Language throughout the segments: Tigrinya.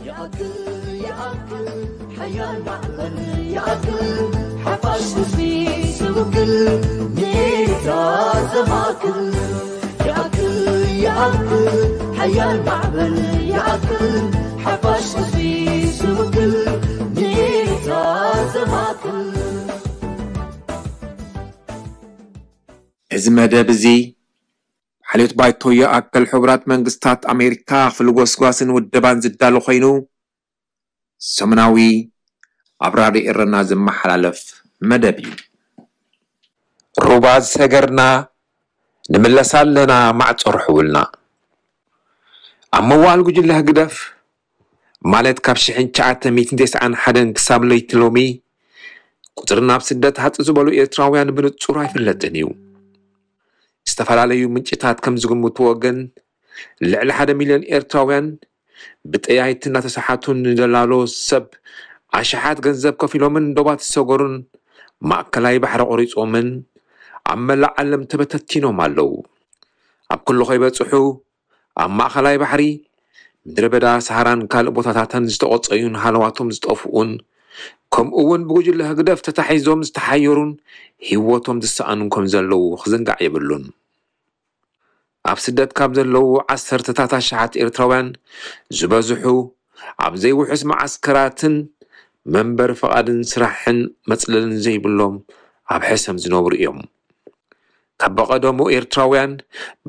ይኣክል ይኣክል ሓያል ማዕበል ይኣክል ሓፋሽ ህዝቢ ስውግል ሜታ ዘማክል ይኣክል ይኣክል ሓያል ማዕበል ይኣክል ሓፋሽ ህዝቢ ስውግል ሜታ ዘማክል። እዚ መደብ እዚ ሓልዮት ባይቶ ይኣክል ሕቡራት መንግስታት ኣሜሪካ ክፍሊ ጎስጓስን ውደባን ዝዳሎ ኮይኑ ሰሙናዊ ኣብ ራድዮ ኤረና ዝመሓላለፍ መደብ እዩ። ሩባ ዝሰገርና ንምለሳ ኣለና ማዕጾ ርሕውልና። ኣብ መዋል ጉጅለ ህግደፍ ማለት ካብ ሽሕን ትሽዓተ ሚእትን ተስዓን ሓደን ክሳብ ለይቲ ሎሚ ቁፅሪ ናብ ስደት ሃፅ ዝበሉ ኤርትራውያን ብንፁር ኣይፍለጥን እዩ። ዝተፈላለዩ ምንጭታት ከም ዝግምትዎ ግን ልዕሊ ሓደ ሚልዮን ኤርትራውያን ብጠያይቲ እናተሰሓቱን ንደላሎ ሰብ ኣሽሓት ገንዘብ ከፊሎምን ዶባት ዝሰገሩን ማእከላይ ባሕሪ ቆሪጾምን ኣብ መላእ ዓለም ተበተቲኖም ኣለዉ። ኣብ ኩሉ ከይበጽሑ ኣብ ማእኸላይ ባሕሪ ምድረ በዳ ሰሃራን ካልእ ቦታታትን ዝተቖጸዩን ሃለዋቶም ዝጠፍኡን ከምኡ እውን ብጉጅለ ህግደፍ ተታሒዞም ዝተሓየሩን ህይወቶም ዝሰኣኑን ከም ዘለዉ ክዝንጋዕ የብሉን። ኣብ ስደት ካብ ዘለዉ ዓሰርተታት ኣሽሓት ኤርትራውያን ዝበዝሑ ኣብ ዘይውሑስ መዓስከራትን መንበሪ ፍቓድን ስራሕን መጽለልን ዘይብሎም ኣብ ሕሰም ዝነብሩ እዮም። ካብ በቐደሙ ኤርትራውያን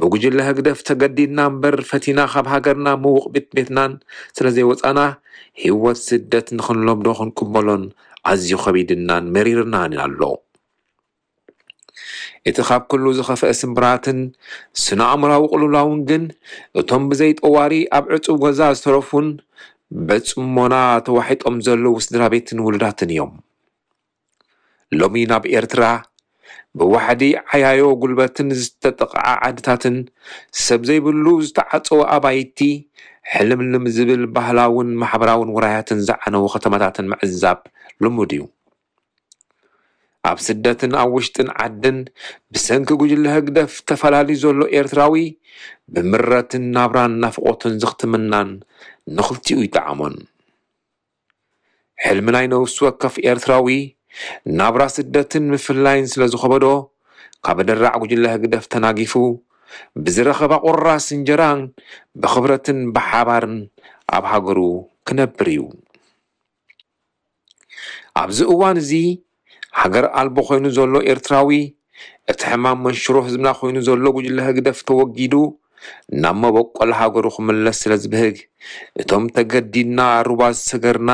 ብጉጅለ ህግደፍ ተገዲድና እምበር ፈቲና ካብ ሃገርና ምውቕ ቤት ቤትናን ስለ ዘይወጻና ህይወት ስደት ንኽንለምዶ ክንቅበሎን ኣዝዩ ከቢድናን መሪርናን ኣሎ። እቲ ካብ ኩሉ ዝኸፍአ ስምብራትን ስነ ኣእምራዊ ቅልውላውን ግን እቶም ብዘይ ጠዋሪ ኣብ ዕጹው ገዛ ዝተረፉን በጽሞና ተዋሒጦም ዘለዉ ስድራ ቤትን ውሉዳትን እዮም። ሎሚ ናብ ኤርትራ ብዋሕዲ ዓያዮ ጉልበትን ዝተጠቕዓ ዓድታትን ሰብ ዘይብሉ ዝተዓጸወ ኣባይቲ ሕልምልም ዝብል ባህላውን ማሕበራውን ውራያትን ዝዓነዉ ከተማታትን ምዕዛብ ልሙድ እዩ። ኣብ ስደትን ኣብ ውሽጥን ዓድን ብሰንኪ ጉጅለ ህግደፍ ተፈላልዩ ዘሎ ኤርትራዊ ብምረትን ናብራን ናፍቖትን ዝኽትምናን ንኽልቲኡ ይጠዓሞን። ሕልሚ ናይ ነፍሲ ወከፍ ኤርትራዊ ናብራ ስደትን ምፍላይን ስለ ዝኸበዶ ካብ ደራዕ ጉጅለ ህግደፍ ተናጊፉ ብዝረኸባ ቁራስ እንጀራን ብኽብረትን ብሓባርን ኣብ ሃገሩ ክነብር እዩ። ኣብዚ እዋን እዚ ሃገር ኣልቦ ኮይኑ ዘሎ ኤርትራዊ እቲ ሕማም መንሽሮ ህዝብና ኮይኑ ዘሎ ጉጅለ ህግደፍ ተወጊዱ ናብ መበቆል ሃገሩ ክምለስ ስለ ዝብህግ እቶም ተገዲድና ሩባ ዝሰገርና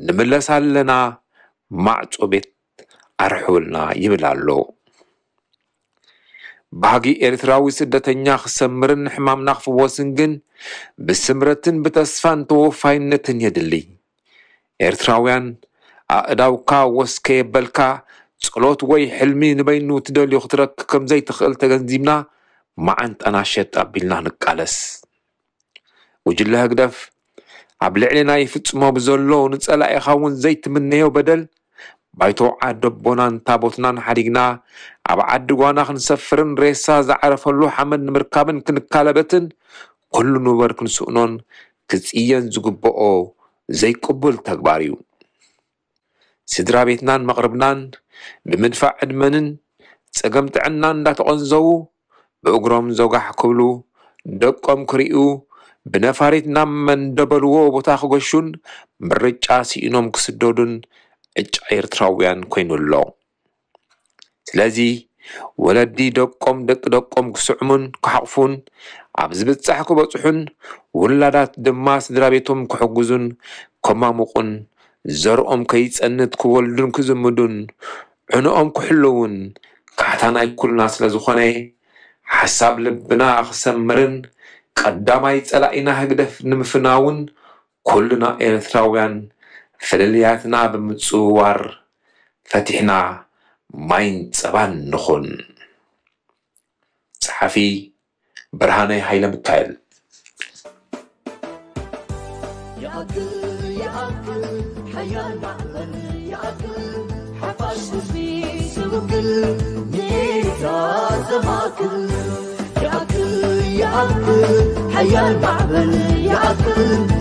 ንምለስ ኣለና ማዕጾ ቤት ኣርሕውልና ይብል ኣሎ። ባህጊ ኤርትራዊ ስደተኛ ክሰምርን ሕማምና ክፍወስን ግን ብስምረትን ብተስፋን ተወፋይነትን የድሊ። ኤርትራውያን ኣእዳውካ ወስ ከየበልካ ጸሎት ወይ ሕልሚ ንበይኑ ትደልዮ ክትረክብ ከም ዘይትኽእል ተገንዚብና መዓንጣና ሸጥ ኣቢልና ንቃለስ። ጉጅለ ህግደፍ ኣብ ልዕሌና ይፍጽሞ ብዘሎ ንጸላኢኻ እውን ዘይትምነዮ በደል ባይቶ ዓደቦናን ታቦትናን ሓዲግና ኣብ ዓዲ ጓና ክንሰፍርን ሬሳ ዝዓረፈሉ ሓመድ ንምርካብን ክንካለበትን ኩሉ ንበር ክንስእኖን ክጽየን ዝግብኦ ዘይቅቡል ተግባር እዩ። ስድራ ቤትናን መቕርብናን ብምድፋእ ዕድመንን ጸገም ጥዕናን እንዳተቐንዘዉ ብእግሮም ዘጓሕ ክብሉ ደቆም ክርእዩ ብነፋሪት ናብ መንደበልዎ ቦታ ክገሹን ምርጫ ስኢኖም ክስደዱን ዕጫ ኤርትራውያን ኮይኑ ኣሎ። ስለዚ ወለዲ ደቆም ደቂ ደቆም ክስዕሙን ክሓቕፉን ኣብ ዝብጻሕ ክበጽሑን ውላዳት ድማ ስድራ ቤቶም ክሕግዙን ከማሙቑን ዘርኦም ከይጸንት ክወልዱን ክዝምዱን ዕንኦም ክሕልውን ካሕታ ናይ ኩልና ስለ ዝኾነ ሓሳብ ልብና ክሰምርን ቀዳማይ ጸላኢና ህግደፍ ንምፍናውን ኩልና ኤርትራውያን ፍልልያትና ብምጽውዋር ፈቲሕና ማይን ጸባን ንኹን። ጸሓፊ ብርሃነ ሃይለ ሚካኤል። ይኣክል ይኣክል ሓያል ማዕበል ይኣክል ሓፋሽ ህዝቢ ስውግል ሜታ ዘማክል ይኣክል ይኣክል ሓያል ማዕበል ይኣክል